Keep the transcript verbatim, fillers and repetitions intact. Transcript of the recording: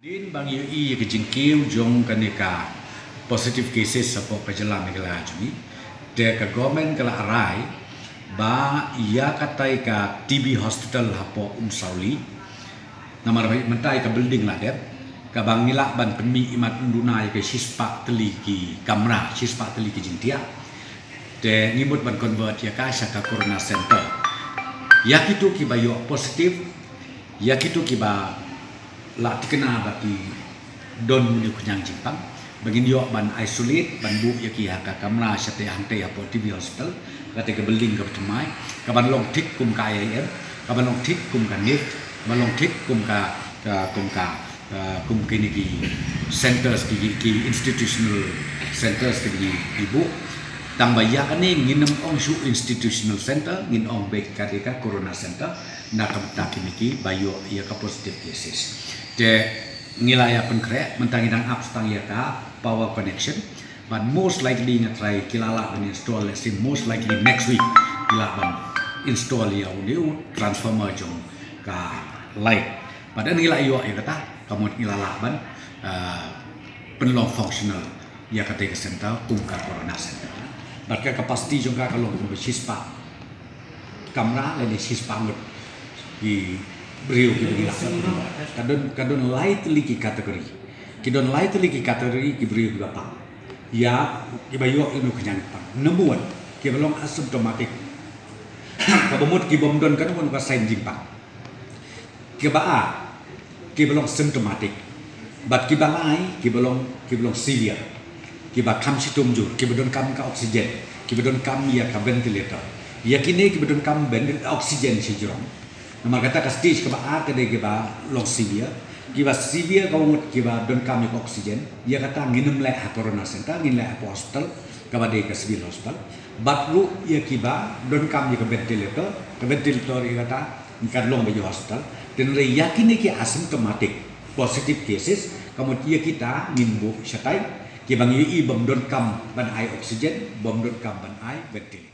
Hadien ba ngi ïohi ïa ka jingkiew jong kane ka positive cases hapoh ka jylla Meghalaya jong ngi, te ka government ka la rai ba ïa katai ka T B hospital hapoh Umsawli, namar ba mynta ïa ka building la dep, kaba ngi lah ban pynmih imat ym duna ïa ka shispah tylli ki kamra, shispah tylli ki jingthiah. Te ngi mut ban convert ïa ka sha ka corona center. Ïa kito kiba ïoh positive, ïa kito kiba la thikna ba ki don une u khñiang jingpang, ba ngin ïoh ban isolate, ban buh ïa ki ha ka kamra shatei hangtei hapoh T B hospital, kata ka building kaba thymmai, kaban long thik kum ka I I M, kaban long thik kum ka NIFT, kaban long thik kum ka, ka, kum ka, ah, kum kine ki centers, ki, ki, ki institutional centers ki ngi, ngi buh. Tang ba ïa kane ngin ym ong shuh institutional center, ngin ong beit ka dei ka corona center, na ka bynta kine kiba ïoh ïa ka positive cases. Te ngi la ïa pynkhreh, mynta ngi dang ap tang ïa ka power connection. But most likely nga try ki la lah ban install, let's say most likely next week ki lah ban install ïa une u transformer jong ka light. But ngi la ïoh ïa kata, ka mut ngi la lah ban, ah, pynlong functional ïa katei ka center kum ka corona center. But ka capacity jong ka ka long kumba shispah kamra lane shispah ngut ki briew kiba ngi lah. Ka don, ka don lai tylli ki category. Ki don lai tylli ki category ki briew kiba pang. Ïa kiba ïoh ïa une u khñiang jingpang. Number one, kiba long asymptomatic. Kaba mut ki bym don kano kano ka sign jingpang. Kiba ar, kiba long symptomatic. Bad kiba lai, kiba long, kiba long severe. Kiba kham shitom jur, kiba donkam ka oxygen, kiba donkam ïa ka ventilator. Ïa kine kiba donkam venti-, oxygen shajrong. Namar kata ka stage kaba ar ka dei kiba long severe. Kiba severe kaba mut kiba donkam ïa ka oxygen. Ïa kata ngin ym leh ha corona center, ngin leh ha hospital, kaba dei ka civil hospital. Bad ruh ïa kiba donkam ïa ka ventilator, ka ventilator ïa kata kan long ba ïa hospital. Hynrei ïa kine ki asymptomatic positive cases, ka mut ïa kita ngin buh shatai, kiba ngi ïohi bym donkam ban ai oxygen, bym donkam ban ai ventilator.